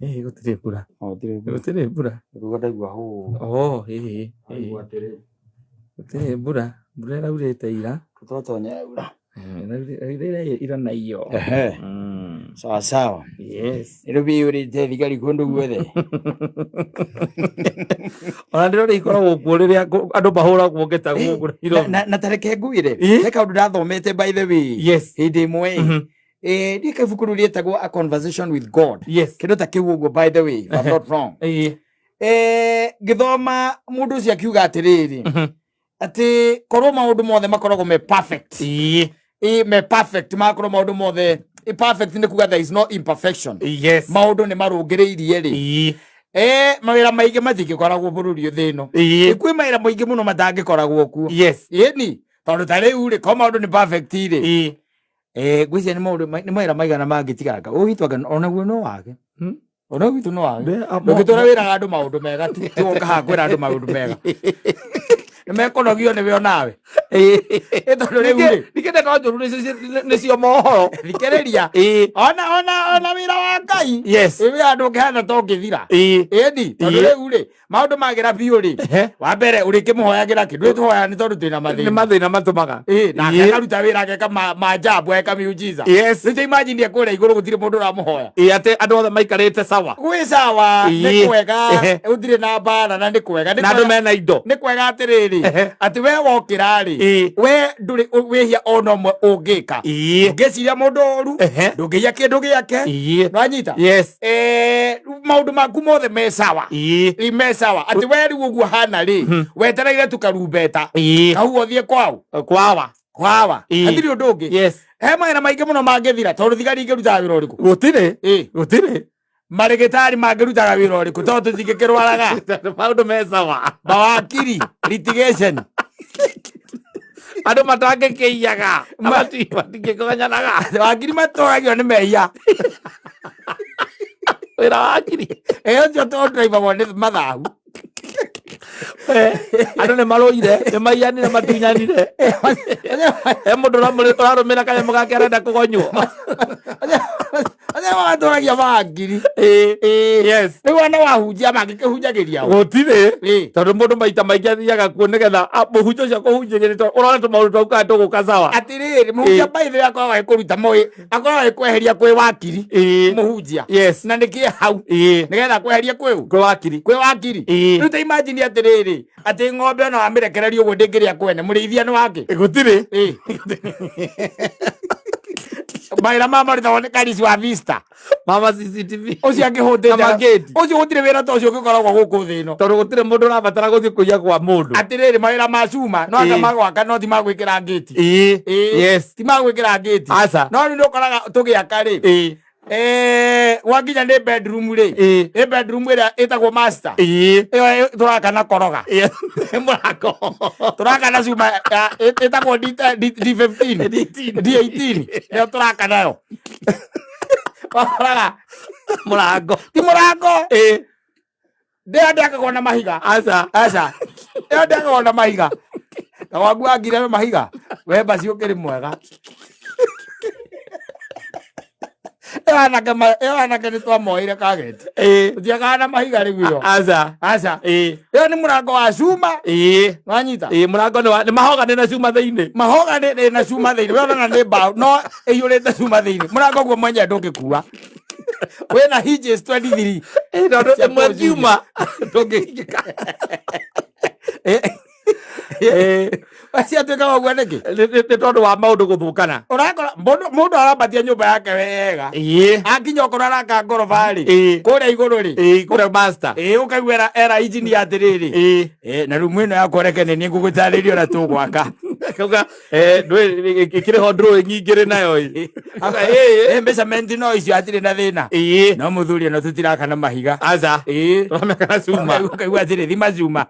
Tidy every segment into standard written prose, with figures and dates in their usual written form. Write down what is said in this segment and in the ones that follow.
Ĩĩ gũtirĩ mbura. O gũtirĩ mbura. Gũtirĩ mbura. Nĩguo ndaigua hũũ. Oh, ĩĩ ĩĩ. Ndaigua atĩrĩ. Gũtirĩ mbura. Mbura ĩraurĩte ira. Tũtotonya yaura. Ĩraurĩte ira na iyo. Ehe. Sawa sawa. Yes. Nairobi ĩiyũrĩte thigari kũndũ guothe. Ona ndĩrona ikoragwo kuo rĩrĩa andũ mahũragwo ngeta gũkũ Nairobi. Na tareke ngwĩre. Ĩ? He kaũndũ ndathomete by the way. Yes. Hĩndĩ ĩmwe. Ndiĩ kabuku rĩu rĩetagwo A Conversation with God. Kĩndũ ta kĩu ũguo by the way, if I'm not wrong. Ngĩthoma mũndũ ũcio akiuga atĩrĩrĩ, atĩ korwo maũndũ mothe makoragwo me perfect. Me perfect, magakorwo maũndũ mothe perfect nĩ kuga there is no imperfection. Maũndũ nĩ marũngĩrĩirie rĩ. Mawĩra maingĩ matingĩkoragwo bũrũri thĩ ĩno. Kwĩ mawĩra maingĩ mũno matangĩkoragwo kuo. Ĩni, tondũ ta rĩu rĩ, korwo maũndũ nĩ perfect rĩ. Ngwĩciria nĩ maũndũ nĩ mawĩra maigana mangĩtiganga. Ũyũ witũ anga onaguo no wage. Ona gwitũ no wage. Ndũngĩtũra wĩraga andũ maũndũ mega tu, ti woka haha kwĩra andũ maũndũ mega. Nĩ mekũnogio nĩwe onawe. Ĩ tondũ rĩu rĩ, Ningĩ ndeto njũru nĩcio mohoro. Thikĩrĩria. Ona ona ona wĩra wa Ngai. Ĩ wĩra ndũngĩhana ta ũngĩthira. Ĩni, tondũ rĩu rĩ, maũndũ magĩra biũ rĩ, wa mbere ũrĩkĩmũhoyagĩra kĩ? Ndũĩ tũhoyaga nĩ tondũ twĩna Nĩ mathĩna. mathĩna matũmaga. Ĩ, nake akaruta wĩra ageka maajabu ageka miujiza. Rĩu ta imagine kũrĩa igũrũ gũtirĩ mũndũ ũramũhoya. Ĩ atĩ andũ othe maikarĩte sawa. Gwĩ sawa, nĩ kwega, gũtirĩ na mbara na nĩ kwega. Nĩ Na andũ kwega. mena indo. Nĩ kwega atĩrĩrĩ, atĩ we wokĩra rĩ, we ndũrĩ wĩhia ona ũmwe ũngĩka. Ndũngĩciria mũndũ ũru, ndũngĩiya kĩndũ gĩake. Nĩwanyita? Maũndũ maku mothe me sawa. Ĩ, me sawa. Atĩ we rĩu ũguo hana rĩ, wetereire tu karumbeta. Kau ũthiĩ kwao. Kwawa. Kwawa. Hatirĩ ũndũ ũngĩ. He mawĩra maingĩ mũno mangĩthira tondũ thigari ingĩrutaga wĩra ũrĩkũ? Gũtirĩ. Gũtirĩ. Marĩgĩtarĩ mangĩrutaga wĩra ũrĩkũ tondũ tũtingĩkĩrwaraga? Maũndũ me sawa. Mawakiri, litigation. Andũ matangĩkĩiyaga. Matingĩkonyanaga. Wakiri matũragio nĩ mehia. Wĩra wa wakiri. Ũcio tondũ ndũraimagwo nĩ mathabu. Andũ nĩ marũire, nĩ maiyanire, matunyanire. He mũndũ ũrarũmĩra kanyamũ gake arenda kũgonywo. Acio matũragia mawakiri. Rĩu ona wahunjia mangĩkĩhunjagĩria ũ? Gũtirĩ. Tondũ mũndũ maita maingĩ athiaga kuo nĩgetha mũhunjia ũcio akũhunjĩrie tondũ ũrona tũmaũndũ twaku kana tũgũka sawa. Atĩrĩrĩ, mũhunjia by the way akoragwo agĩkũruta moĩ, akoragwo agĩkweheria kwĩ wakiri. Mũhunjia. Na nĩkĩ hau? Nĩgetha akweherie kwĩ ũ? Kwĩ wakiri. Kwĩ wakiri. Rĩu ta imagine atĩrĩrĩ, atĩ ng'ombe ona wamĩrekereria ũguo ndĩngĩrĩa kwene, mũrĩithia nĩ wake? Gũtirĩ. Mawĩra maya marutagwo nĩ Karis wa Vista. Mama CCTV. Ũcio angĩhũtĩte. Na magĩti. Ũcio gũtirĩ wĩra ta ũcio ũngĩkoragwo gũkũ thĩ ĩno. Tondũ gũtirĩ mũndũ ũrabatara gũthiĩ kũiya kwa mũndũ. Atĩrĩrĩ, mawĩra ma cuma, no anga magwaka no ti ma gwĩkĩra ngĩti. Ti ma gwĩkĩra ngĩti. Aca. No rĩu nĩ ũkoraga tũgĩaka rĩ. Gwakinya nĩ bedroom rĩ. Nĩ bedroom ĩrĩa ĩtagwo master. Ĩyo tũraka na koroga. Mũrango. Tũraka na cuma ĩtagwo D15. D18. Nĩyo tũraka nayo. Wakoraga Mũrango. Ti mũrango. Ndĩyo ndĩakagwo na mahiga. Aca. Aca. Ĩyo ndĩakagwo na mahiga. Na waku wangire na mahiga. We basi ũkĩrĩ mwega. Ĩyo anake ĩyo anake nĩ twamoire kageti. Tũtiakaga na mahiga rĩu ĩyo. Aca. Aca. Ĩyo nĩ mũrango wa cuma. Wanyita? Mũrango nĩ mahoga nĩ na cuma thĩinĩ. Mahoga nĩ na cuma thĩinĩ. We ũrona nĩ mbaũ no ĩiyũrĩte cuma thĩinĩ. Mũrango guo mwenyewe ndũngĩkua. Wĩna hinges 23. Tondũ ĩmwe ngiuma ndũngĩhingĩka. Ciatuĩkaga ũguo nĩkĩ? Nĩ tondũ wa maũndũ gũthũkana. Ũrakora mũndũ arambatia nyũmba yake wega. Akinya okorwo araka ngoroba rĩ, kũrĩa igũrũ rĩ. Kũrĩa master. Ũkaigua era engineer atĩrĩrĩ. Na rumu ĩno yakwa reke nĩ niĩ ngũgũtarĩria ũrĩa tũgwaka. Kauga, ndũĩ, ĩkĩrĩ ho drawing ingĩrĩ nayo ĩ. Measurement no icio hatirĩ na thĩna. No mũthuri ĩno tũtiraka na mahiga. Aca. Tũramĩaka na cuma. Ũkaigua atĩrĩ, thima cuma.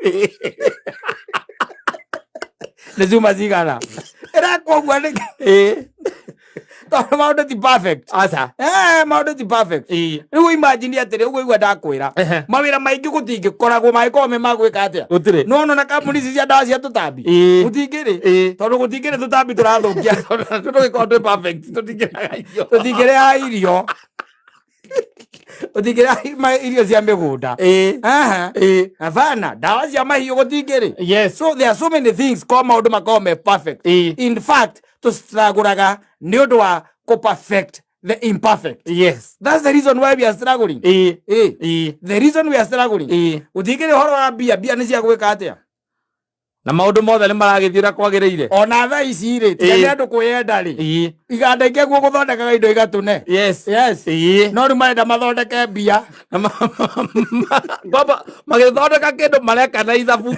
Nĩ cuma cigana? Ĩrakwo ũguo nĩkĩ? Tondũ maũndũ ti perfect. Aca. Maũndũ ti perfect. Rĩu imagine atĩrĩ, ũguo igua ndakwĩra. Mawĩra maingĩ gũtingĩkoragwo mangĩkorwo me ma gwĩka atĩa? Gũtirĩ. No ona kambuni ici cia ndawa cia tũtambi. Gũtingĩrĩ. Tondũ gũtingĩrĩ tũtambi tũrathũkia. Tondũ tũgĩkorwo twĩ perfect, tũtingĩrĩaga irio. Tũtingĩrĩaga irio. Gũtingĩrĩ irio cia mĩgũnda. Aha. Hapana, ndawa cia mahiũ gũtingĩrĩ. So there are so many things ko maũndũ makorwo me perfect. In fact, tũstragũraga nĩ ũndũ wa kũ perfect the imperfect. That's the reason why we are struggling. The reason we are struggling. Gũtingĩrĩ ũhoro wa mbia, mbia nĩ cia gwĩka atĩa? Na maũndũ mothe nĩ maragĩthiĩ ũrĩa kwagĩrĩire. Ona thaa ici rĩ, tiga nĩ andũ kwĩyenda rĩ, iganda ingĩ guo gũthondekaga indo igatũne. Yes. No rĩu marenda mathondeke mbia. Na kwamba magĩthondeka kĩndũ mareka na ithabu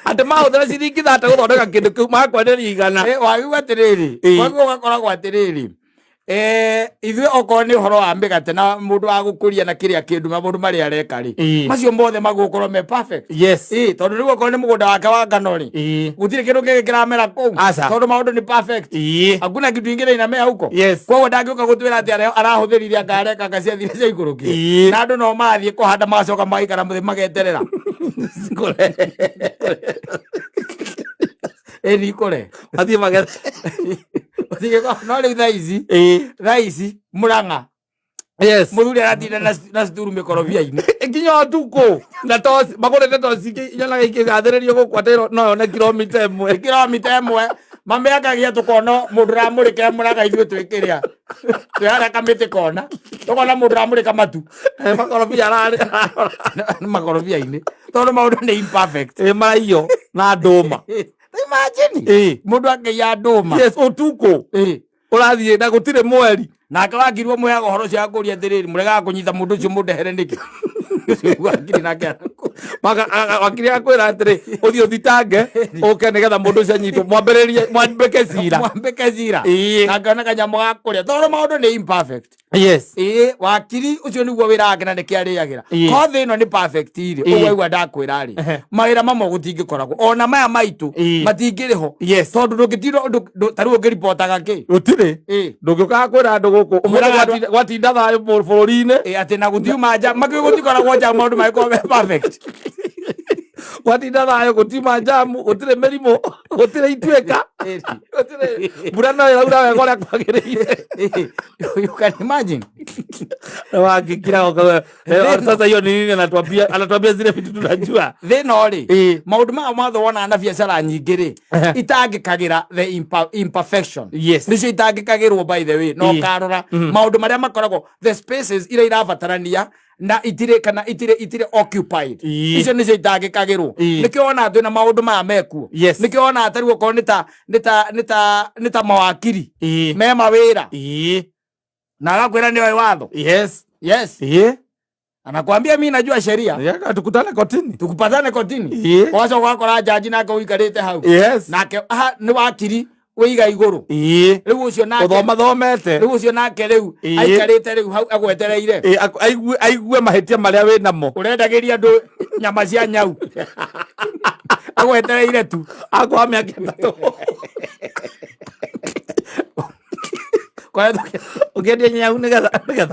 atĩ mahũthĩra ciringi 30 gũthondeka kĩndũ kĩu makwenderia 100. Wakiuga atĩrĩrĩ, wakiuga ũgakoragwo atĩrĩrĩ, ithuĩ okorwo nĩ ũhoro wa mĩgate na mũndũ wa gũkũria na kĩrĩa kĩndũ maũndũ marĩa areka rĩ, macio mothe magũkorwo me perfect. Tondũ rĩu okorwo nĩ mũgũnda wake wa ngano rĩ, gũtirĩ kĩndũ kĩngĩ kĩramera kũu. Aca. Tondũ maũndũ nĩ perfect. Hakuna kitu ingine inamea huko. Koguo ndangĩũka gũtwĩra atĩ arahũthĩrire anga areka anga ciathire ciaikũrũkire. Na andũ no marathiĩ kũhanda magacoka magaikara mũthĩ mageterera. Kũre. Ĩni ikũre. Mathiĩ magethe. No rĩu thaa ici, thaa ici Murang'a. Mũthuri aratinda na cuturu mĩkorobia-inĩ. Nginya ũtukũ na toci magũrĩte toci ingĩ nyonaga ikĩgathĩrĩrio gũkũ atĩ no yone kilomita 1. Kilomita 1. Mamĩakagia tũkona mũndũ ũramũrĩka Murang'a ithuĩ twĩkĩrĩa. Twĩ harĩa kamĩtĩ kona. Tũkona mũndũ ũramũrĩka matu. Makorobia ararĩ. Nĩ makorobia-inĩ. Tondũ maũndũ nĩ imperfect. Maraiyo na ndũma. Imagine. Mũndũ akĩiya ndũma. Yes, ũtukũ. Ũrathiĩ na gũtirĩ mweri. Nake wakiri ũmũheaga ũhoro ũcio akũria atĩrĩrĩ, mũregaga kũnyita mũndũ ũcio mũndehere nĩkĩ? Ũcio wakiri nake arakũ- Wakiri akwĩra atĩrĩ, ũthiĩ ũthitange, ũke nĩgetha mũndũ ũcio anyitwo, mwambĩrĩrie, mwambĩke cira. Mwambĩke cira. Nake ona kanyamũ ga kũrĩa. Tondũ maũndũ nĩ imperfect. Wakiri ũcio nĩguo wĩra wake na nĩkĩo arĩagĩra. Ko thĩ ĩno nĩ perfect rĩ, ũguo aigua ndakwĩra rĩ, mawĩra mamwe gũtingĩkoragwo. Ona maya maitũ, matingĩrĩ ho. Tondũ ndũngĩtinda ta rĩu ũngĩripotaga kĩ? Gũtirĩ. Ndũngĩũkaga kwĩra andũ gũkũ, ũmũthĩ Kwĩraga andũ- gwatinda thayũ bũrũri-inĩ. Atĩ na gũtiuma nja, makĩũĩ gũtikoragwo nja maũndũ mangĩkorwo me perfect. Gwatinda thayũ, gũtiuma njamu, gũtirĩ mĩrimũ, gũtirĩ ituĩka. Gũtirĩ mbura no ĩraura wega ũrĩa kwagĩrĩire. You can imagine. Wangĩkira ũkauga, sasa hiyo ni nini anatuambia? Anatuambia zile vitu tunajua. Thĩna rĩ, maũndũ maya mothe wonaga na biacara nyingĩ rĩ, itangĩkagĩra the imperfection. Nĩcio itangĩkagĩrwo by the way, no ũkarora maũndũ marĩa makoragwo the spaces iria irabatarania na itirĩ kana itirĩ itirĩ occupied. Icio nĩcio itangĩkagĩrwo. Nĩkĩo wonaga twĩna maũndũ maya mekuo. Nĩkĩo wonaga ta rĩu okorwo nĩ ta mawakiri me mawĩra. Na agakwĩra nĩoĩ watho. Anakuambia mimi najua sheria. Tukutane kotini. Tukupatane kotini. Wacoka ũgakora jaji nake ũikarĩte hau. Nake, aha, nĩ wakiri wĩiga igũrũ. Rĩu ũcio nake Gũthoma thomete. Rĩu ũcio nake rĩu aikarĩte rĩu hau agwetereire. Aigue mahĩtia marĩa wĩ namo. Ũrendagĩria andũ nyama cia nyau. Agwetereire tu. Akwa mĩaka 3. Ũkĩendia nyau nĩgetha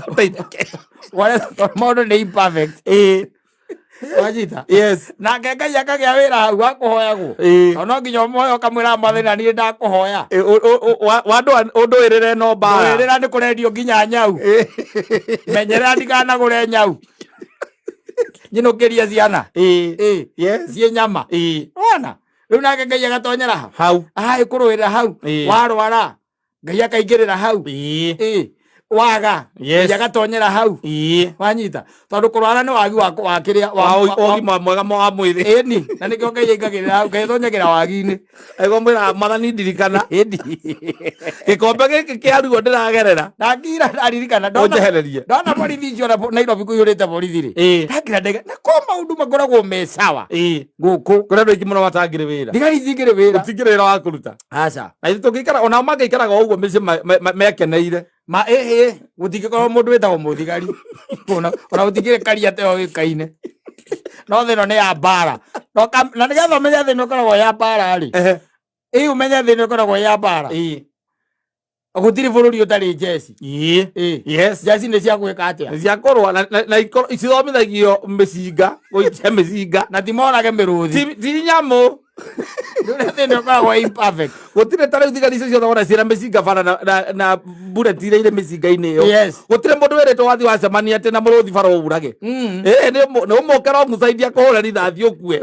ũteithĩke. Koretwo maũndũ nĩ imperfect. Wanyita? Nake Ngai akagĩa wĩra hau wa kũhoyagwo. Tondũ no nginya ũmũhoe ũkamwĩra Mwathani na niĩ ndakũhoya. Wandũĩrĩre no mbara. Ndũĩrĩra nĩ kũrendio nginya nyau. Menyerera ndikanagũre nyau. Nyinũkĩrie ciana. Ciĩ nyama. Wona? Rĩu nake Ngai agatonyera ha? Hau. Aha, ĩkũrũĩrĩra hau. Warwara. Ngai akaingĩrĩra hau. Waga. Ngai agatonyera hau. Wanyita? Tondũ kũrwara nĩ wagi wa kĩrĩa, Wa ũgima mwega wa mwĩrĩ. Ĩni. Na nĩkĩo Ngai aingagĩrĩra hau. Ngai atonyagĩra wagi-inĩ. Aigua mwĩra Mwathani ndirikana. Ĩni. Gĩkombe gĩkĩ kĩa ruo ndĩragerera. Ndakira ndaririkana. Ũnjehererie. Ndona borithi icio na Nairobi kũiyũrĩte borithi rĩ. Ndakira ndaiga, na ko maũndũ makoragwo me sawa. Gũkũ. Kũrĩ andũ aingĩ mũno matangĩrĩ wĩra. Thigari itingĩrĩ wĩra. Gũtingĩrĩ wĩra wa kũruta. Aca. Na ithuĩ tũngĩikara, onao mangĩikaraga o ũguo mĩciĩ mekeneire. Ma, ĩhĩ, gũtingĩkorwo mũndũ wĩtagwo mũthigari. Ona gũtingĩrĩ karia ta ĩyo yũĩkaine. No thĩ ĩno nĩ ya mbara. No na nĩgetha ũmenye thĩ ĩno ĩkoragwo ya mbara rĩ. Ĩĩ ũmenye thĩ ĩno ĩkoragwo ya mbara. Gũtirĩ bũrũri ũtarĩ njeci. Ĩĩ. Ĩĩ. Yes. Njeci nĩ cia gwĩka atĩa? Cia kũrũa na cithomithagio mĩcinga, gũikia mĩcinga. Na ti morage mĩrũthi. Ti nyamũ. Ndũrĩa thĩna ũkoragwo imperfect. Gũtirĩ ta rĩu thigari icio ciothe wona ciĩna mĩcinga bara na bullet iria irĩ mĩcinga-inĩ ĩyo. Yes. Gũtirĩ mũndũ wĩrĩtwo wathiĩ wacemania atĩ na mũrũthi bara ũũrage. Ĩĩ, nĩ ũmũke wrong side akũhũre rithathi ũkue.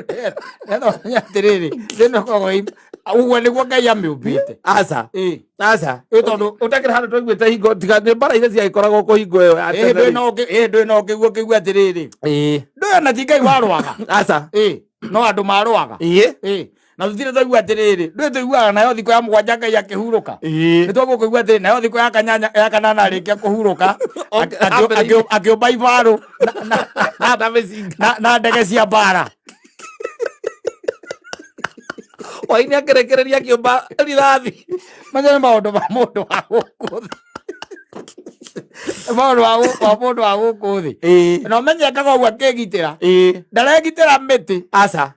Nĩgetha ũmenye atĩrĩrĩ, thĩna ũkoragwo ũguo nĩguo Ngai amĩũmbĩte. Aca. Ĩĩ. Aca. Ĩĩ, tondũ Ũtakĩrĩ handũ twaiguĩte hingo tiga nĩ mbara iria ciagĩkoragwo kũhingo ĩyo ya ĩĩ, tene ndũĩ rĩ. no ĩĩ, ndũĩ no ũkĩigua ũkĩigua atĩrĩrĩ. Ĩĩ. Ndũĩ ona ti Ngai warũaga. Aca. Ĩĩ, no andũ marũaga. Ĩĩ. Ĩĩ. Na tũtirĩ twaigua atĩrĩrĩ, ndũĩ tũiguaga nayo thikũ ya mũgwanja Ngai akĩhurũka. Ĩĩ. Nĩ twaigua kũigua atĩrĩ, nayo thikũ ya kanana arĩkia kũhurũka, akĩũmba ibarũ na mĩcinga. Na ndege cia mbara. Waini akĩrekereria akĩũmba rithathi. Macio nĩ maũndũ ma mũndũ wa gũkũ thĩ. Maũndũ ma mũndũ wa gũkũ thĩ. Ĩĩ. Na ũmenye ekaga ũguo akĩgitĩra. Ĩĩ. Ndaregitĩra mĩtĩ. Aca.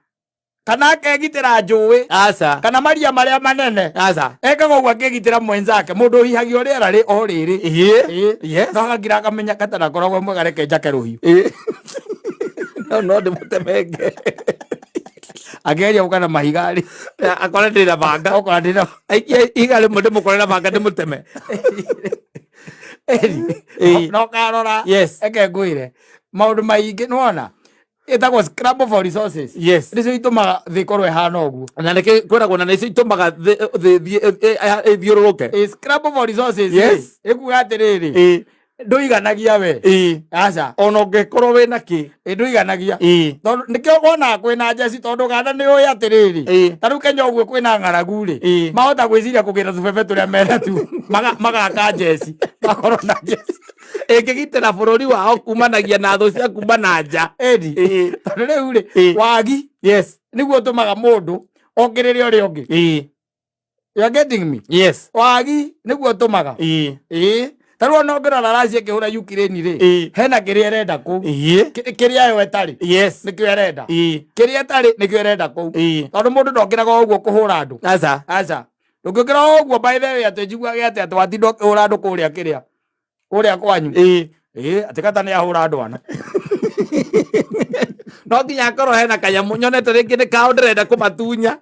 Kana akegitĩra njũĩ. Aca. Kana maria marĩa manene. Aca. Ekaga ũguo akĩgitĩra mwenzake. Mũndũ ũhihagia rĩera rĩ o rĩrĩ. Ĩĩ. Ĩĩ. Yes. No agagira akamenya katanakoragwo mwega reke njake rũhiũ. Ĩĩ. No ndĩmũtemenge. Akĩgeria gũka na mahiga rĩ. Akore ndĩ na banga. Okora ndĩ na Aikie ihiga rĩmwe ndĩmũkore na banga ndĩmũteme. Ĩĩ. No karora. Yes. Eke ngwĩre. Maũndũ maingĩ nĩwona. Ĩtagwo scramble for resources. Yes. Nĩcio itũmaga thĩ ĩkorwo ĩhana ũguo. Na nĩkĩ kwĩragwo na nĩcio itũmaga thĩ ĩthiũrũrũke. Ĩ scramble for resources. Yes. Ĩkuga atĩrĩrĩ. Ĩĩ. Ndũiganagia we. Ĩĩ. Aca. Ona ũngĩkorwo wĩna kĩ. Ĩ ndũiganagia. Ĩĩ. Tondũ nĩkĩo wonaga kwĩna njeci tondũ Uganda nĩ ũĩ atĩrĩrĩ. Ĩĩ. Ta rĩu Kenya ũguo kwĩna ng'aragu rĩ. Ĩĩ. Mahota gwĩciria kũgĩra tũbebe tũrĩa mena tu. Magaka njeci. Makorwo na njeci. Ĩngĩgitĩra bũrũri wao kumanagia na thũ cia kuma na nja. Ĩni. Ĩĩ. Tondũ rĩu rĩ, Ĩĩ. wagi Yes. nĩguo ũtũmaga mũndũ okĩrĩre ũrĩa ũngĩ. Ĩĩ. You are getting me? Yes. Wagi nĩguo ũtũmaga. Ĩĩ. Ĩĩ. Ta rĩu ona ũngĩrora Russia ĩkĩhũra Ukraine rĩ, Ĩĩ. hena kĩrĩa ĩrenda kũu. Ĩĩ. Kĩrĩa yo ĩtarĩ. Yes. Nĩkĩo ĩrenda. Ĩĩ. Kĩrĩa ĩtarĩ nĩkĩo ĩrenda kũu. Ĩĩ. Tondũ mũndũ ndokĩraga o ũguo kũhũra andũ. Aca. Aca. Ndũngĩũkĩra o ũguo by the way atĩ njiguage atĩ atĩ watinda ũkĩhũra andũ kũrĩa kĩrĩa. Kũrĩa kwanyu. Ĩĩ. Ĩĩ, atĩ kata nĩ ahũra andũ ana. No nginya akorwo hena kanyamũ nyonete rĩngĩ nĩ kao ndĩrenda kũmatunya.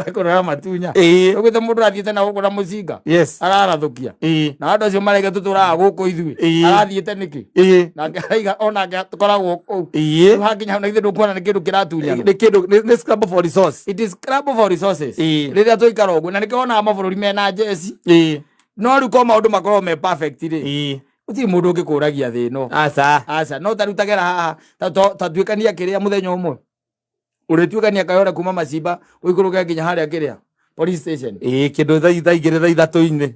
Ekorora matunya. Ĩĩ. Ũguĩte mũndũ athiĩte na gũkũ na mũcinga. Yes. Ararathũkia. Ĩĩ. Na andũ acio marege tũtũraga gũkũ ithuĩ. Ĩĩ. Arathiĩte nĩkĩ? Ĩĩ. Nake araiga onake tũkoragwo kũu. Ĩĩ. Rĩu hakinya hau na ithuĩ ndũkuona nĩ kĩndũ kĩratunyanwo. Nĩ kĩndũ nĩ scramble for resource. It is scramble for resources. Ĩĩ. Rĩrĩa tũikara ũguo na nĩkĩo wonaga mabũrũri mena njeci. Ĩĩ. No rĩu korwo maũndũ makorwo me perfect rĩ. Ĩĩ. Gũtirĩ mũndũ ũngĩkũragia thĩ ĩno. Aca. Aca, no ta rĩu tagera haha ta tuĩkania kĩrĩa mũthenya ũmwe. Ũrĩtuĩkania Kayole kuma Macimba ũikũrũke nginya harĩa kĩrĩa police station. Ĩĩ kĩndũ thaa igĩrĩ thaa ithatũ-inĩ.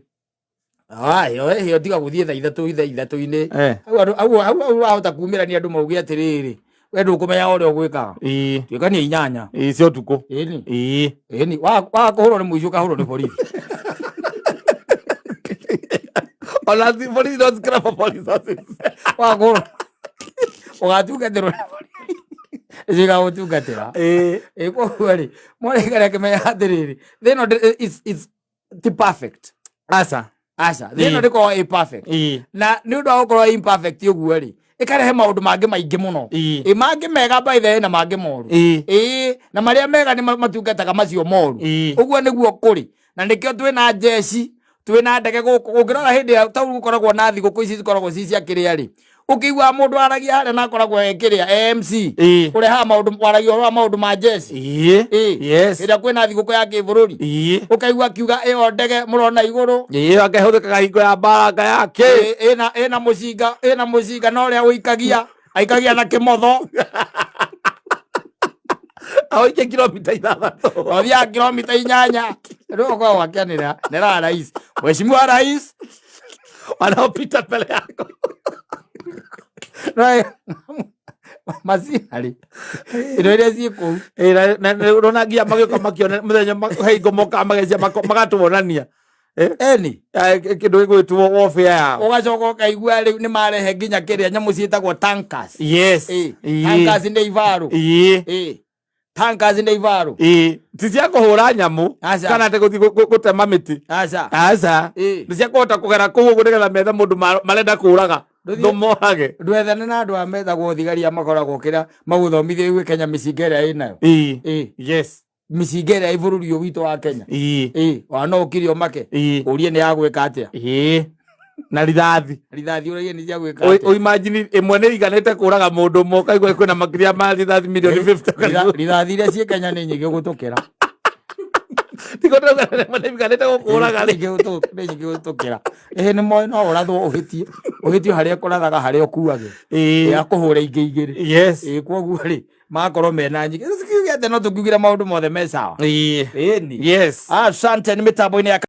Ĩyo ĩyo tiga gũthiĩ thaa ithatũ thaa ithatũ-inĩ. Eh. Hau andũ hau wahota kumĩra nĩ andũ mauge atĩrĩrĩ, we ndũkũmenya ũrĩa ũgwĩkaga. Ĩĩ. Tuĩkania inyanya. Ĩĩ cia ũtukũ. Ĩni. Ĩĩ. Ĩni waga kũhũrwo nĩ mũici ũkahũrwo nĩ borithi. Ona borithi no scramble for resources. Waga kũhũrwo ũgatungatĩrwo nĩ borithi. Cigagũtungatĩra. Ĩĩ. Ĩ koguo rĩ, mwarĩkara akĩmenya atĩrĩrĩ, thĩ ĩno it's ti perfect. Aca. Aca, thĩ ĩno Ĩĩ. ndĩkoragwo ĩ perfect. Ĩĩ. Na nĩ ũndũ wa gũkorwo imperfect ũguo rĩ, ĩkarehe maũndũ mangĩ maingĩ mũno. Ĩĩ. Ĩ mangĩ mega by the way na mangĩ moru. Ĩĩ. Ĩĩ, na marĩa mega nĩ matungataga macio moru. Ĩĩ. Ũguo nĩguo kũrĩ. Na nĩkĩo twĩna njeci, twĩna ndege gũkũ. Ũngĩrora hĩndĩ ĩrĩa ta rĩu gũkoragwo na thigũkũ ici cikoragwo ci cia kĩrĩa rĩ, ũkĩiguaga mũndũ aragia harĩa na akoragwo e kĩrĩa, e MC. Ĩĩ. Ũrehaga maũndũ, waragia ũhoro wa maũndũ ma njeci. Ĩĩ. Ĩĩ. Yes. Hĩndĩ ĩrĩa kwĩna thigũkũ ya kĩbũrũri. Ĩĩ. Ũkaigua akiuga ĩyo ndege mũrona igũrũ. Ĩĩ akĩhũthĩkaga hingo ya mbara ya kĩ. Ĩĩ, ĩna mũcinga, ĩna mũcinga na ũrĩa ũikagia, aikagia na kĩmotho. Aũikie kilomita ithathatũ. Ũthiaga kilomita inyanya. Rĩu ũkoragwo akĩanĩrĩra, nĩra rais. Mheshimiwa rais. Wanaopita mbele yako. Macinarĩ. Indo iria ciĩ kũu. Ĩĩ, na ũrona nginya magĩũka makĩona mũthenya hingo mokaga magecia magatuonania. Eni. Kĩndũ gĩgwĩtwo warfare yao. Ũgacoka ũkaigua rĩu nĩ marehe nginya kĩrĩa nyamũ ciĩtagwo tankers. Yes. Ĩĩ. Ĩĩ. Tankers nĩ ibarũ. Ĩĩ. Ĩĩ. Tankers nĩ ivarũ. Ĩĩ, ti cia kũhũra nyamũ. Aca. Kana atĩ gũthiĩ gũtema mĩtĩ. Aca. Aca. Ĩĩ. Nĩ cia kũhota kũgera kũu ũguo nĩgetha methe mũndũ marenda kũraga. Ndũthiĩ- Ndũmorage. Ndwethane na andũ aya metagwo thigari aya makoragwo kĩrĩa magũthomithia igwe Kenya mĩcinga ĩrĩa ĩnayo. Ĩĩ. Ĩĩ. Yes. Mĩcinga ĩrĩa ĩ bũrũri ũyũ witũ wa Kenya. Ĩĩ. Ĩĩ. Ona no ũkire ũmake. Ĩĩ. Ũrie nĩ ya gwĩka atĩa. Ĩĩ. Na rithathi. Rithathi ũragia nĩ cia gwĩka atĩa. Ũimagine ĩmwe nĩ iganĩte kũraga mũndũ ũmwe ũkaigua kwĩna makĩria ma rithathi mirioni 50. Rithathi iria ciĩ Kenya nĩ nyingĩ gũtũkĩra. Tiko ndauga ĩmwe nĩ iganĩte gũkũraga rĩ. Nĩ nyingĩ gũtũkĩra. Ĩĩ nĩ moĩ no ũrathwo ũhĩtie. Ũhĩtio harĩa ũkũrathaga harĩa ũkuagĩra. Ĩĩ. Akũhũra ingĩ igĩrĩ. Yes. Ĩĩ kwoguo rĩ makorwo mena nyingĩ. Kiuge atĩ no tũkiugire maũndũ mothe me sawa. Ĩĩ. Ĩni. Yes. Asante nĩ mĩtambo-inĩ ya